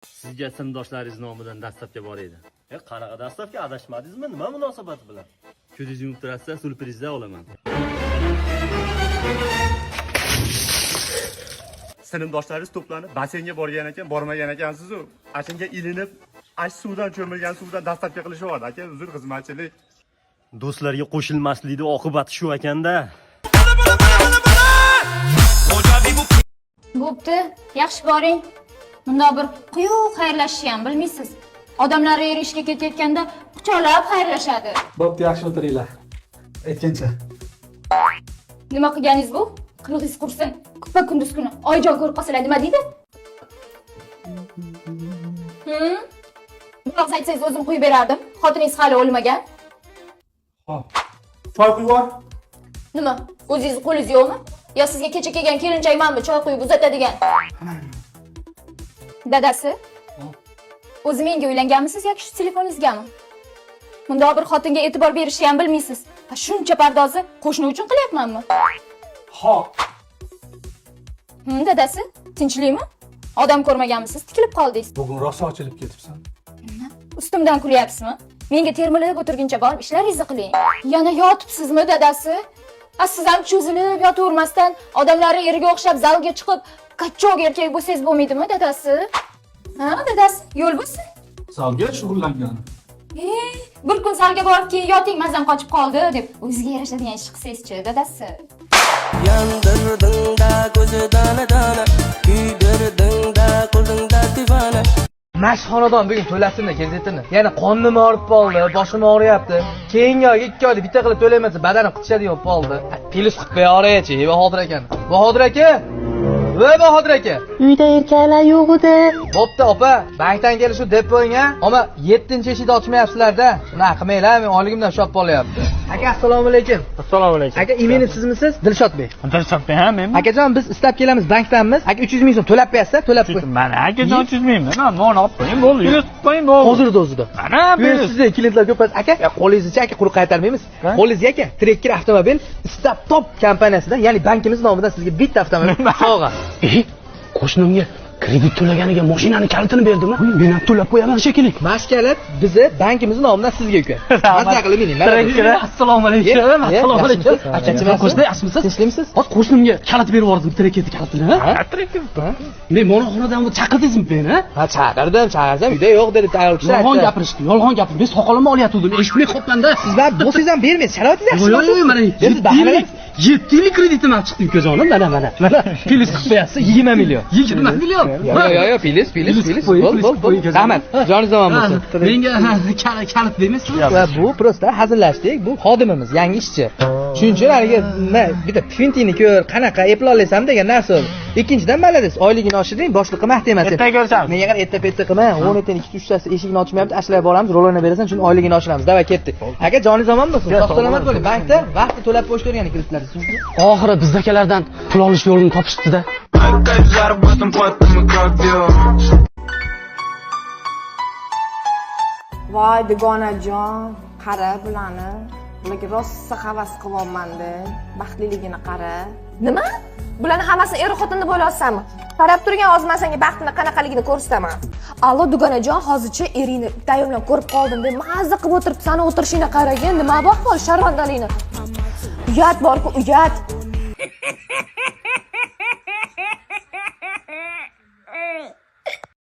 Sizga sinfdoshlaringiz nomidan доставка bor edi. Qanaqa доставка, adashmadingizmi? Nima munosabati bilan? Ko'zingizni yumib turasiz, syurprizda olaman. Sinfdoshlaringiz to'planib basseynga borgan ekan, bormagan ekansiz-u. Ashinga ilinib, ash suvdan cho'milgan suvdan доставка qilishyapti aka, uzr, xizmatchilik. Do'stlarga qo'shilmaslikni oqibati shu ekanda. Bo'pti, yaxshi boring. Bundoq bir quyuq xayrlashishni ham bilmaysiz. Odamlar er ishga ketayotganda quchoqlab xayrlashadi. Bo'pti, yaxshi o'tiringlar. Aytgancha. Nima qilganingiz bu? Qilig'ingiz qursin. Kuppa kunduz kuni Oyijon ko'rib qolsalar nima deydi? Bir og'iz aytsangiz o'zim quyib berardim. Xotiningiz hali o'lmagan. Xo'p. Choy quyib yubor. Nima? O'zingizni qo'lingiz yo'qmi? Yo sizga kecha kelgan kelinchakmanmi choy quyib uzatadigan? Dadasi? O'zi menga uylanganmisiz yoki shu telefoningizgami? Bundoq bir xotinga e'tibor berishni ham bilmaysiz. Ha, shuncha pardozni qo'shni uchun qilyapmanmi? Xo'p. Dadasi, tinchlikmi? Odam ko'rmaganmisiz, tikilib qoldingiz. Bugun rosa ochilib ketibsan. Ustimdan kulyapsizmi? Menga termilib o'tirguncha borib ishlaringizni qiling. Yana yotibsizmi, dadasi? A siz ham cho'zilib yotavermasdan odamlarni eriga o'xshab zalga chiqib, качок erkak bo'lsangiz bo'lmaydimi, dadasi? Ha, dadasi, yo'l bo'lsin. Zalga shug'ullangan. Bir kun zalga borib keyin yoting, mazam qochib qoldi deb o'ziga yarashadigan ish qilsangizchi, dadasi. Yandirding-da ko'zi dona dona, kuydirding-da qilding-da divona. Mash xonadon bugun to'lasinda kreditini. Yana qonim og'rib qoldi, boshim og'riyapti. Keyingi oyga 2 oyda bitta qilib to'layman desa, badanim qitishadigan bo'lib qoldi. Plyus qilib qo'yaveraychi, Bahodir akani. Bahodir aka! Voy Bahodir aka! Uyda erkaklar yo'q edi. Bo'pti opa, bankdan kelishuv deb qo'ying a. Ammo 7-eshikni ochmayapsizlar-da. Unaqa qilmanglar, men oyligimdan ushlab qolyapti. Aka, assalomu alaykum. Assalomu alaykum. Aka, imeni sizmisiz? Dilshodbek. Dilshodbek, ha, menmi? Akajon, biz istab kelamiz, bankdanmiz. Aka, 300 ming so'm to'lab qo'yasiz, to'lab qo'y. Mana akajon 300 ming. Mana buni olib qo'ying, bo'ldi. Plyus qo'ying, bo'ldi. Hozirda o'zida. Mana plyus. Sizda klientlar ko'p. Aka, qo'lingizni aka quruq qaytarmaymiz. Qo'lingizga aka, Trekker avtomobil Istab Top kompaniyasidan, ya'ni bankimiz nomidan sizga bitta avtomobil sovg'a. Qo'shnimga kredit to'laganiga mashinani kalitini berdimi? Men ham to'lab qo'yaman shekilli. Mashkalat bizni bankimiz nomidan sizga uka. Mazza qilib mining. Trekker, assalomu alaykum. Assalomu alaykum. Aka, Qo'shni, yaxshimisiz? Tinchlikmisiz? Hozir qo'shnimga kalit berib yubordim, Trekkerni kalitini. Ha? Trekker. Men monoxonadan chaqirdingizmi meni? Ha, chaqirdim, chaqirsam uyda yo'q dedi ayol kishi. Yolg'on gapirishdi, yolg'on gapirdi. Men soqolimni olyatgandim, eshitmay qolibman-da. Siz baribir bo'lsangiz ham bermaysiz. Sharoitingiz yaxshi. Yo'q, yo'q, mana Siz baharalang. 7 yillik kreditim ham chiqdi ukajonim, mana mana. Mana plyus qilib qo'yasiz, 20 million. 20 million. Yo'q, yo'q, yo'q, plyus, plyus, plyus. Bo'l, bo'l, bo'l. Rahmat. Joningiz omon bo'lsin. Menga kalit demaysizmi? Va bu prosta hazillashdik. Bu xodimimiz, yangi ishchi. Shuning uchun haligi nima bitta pfintini ko'r, qanaqa eplolaysam degan narsa bo'ldi. Ikkinchidan malades, oyligini oshirding, boshliqqa maqtayman. Ertaga ko'rishamiz. Menga qara, erta petda qilma, 10 ertaga 2 uchtasi eshikni ochmayapti, ashlar boramiz, rolini berasan, shuni oyligini oshiramiz. Davay ketdik. Aka, joningiz omon bo'lsin. Sog' salomat bo'ling. Bankda vaqti to'lab qo'yish ko'rgan kreditlaringizni. Oxiri bizdakalardan pul olish yo'lini topishibdi-da. Voy dugonajon, qara bularni. Bularga rosa havas qilyapman-da. Baxtliligini qara. Nima? Bularni hammasini er xotin deb o'ylayapsanmi? Qarab turgan, hozir men senga baxtini qanaqaligini ko'rsataman. Allo dugonajon, hozircha eringni bitta bilan ko'rib qoldim deb mazza qilib o'tiribsan, o'tirishingni qaragin, nima bu ahvol, sharmandalikni. Uyat bor-ku, uyat.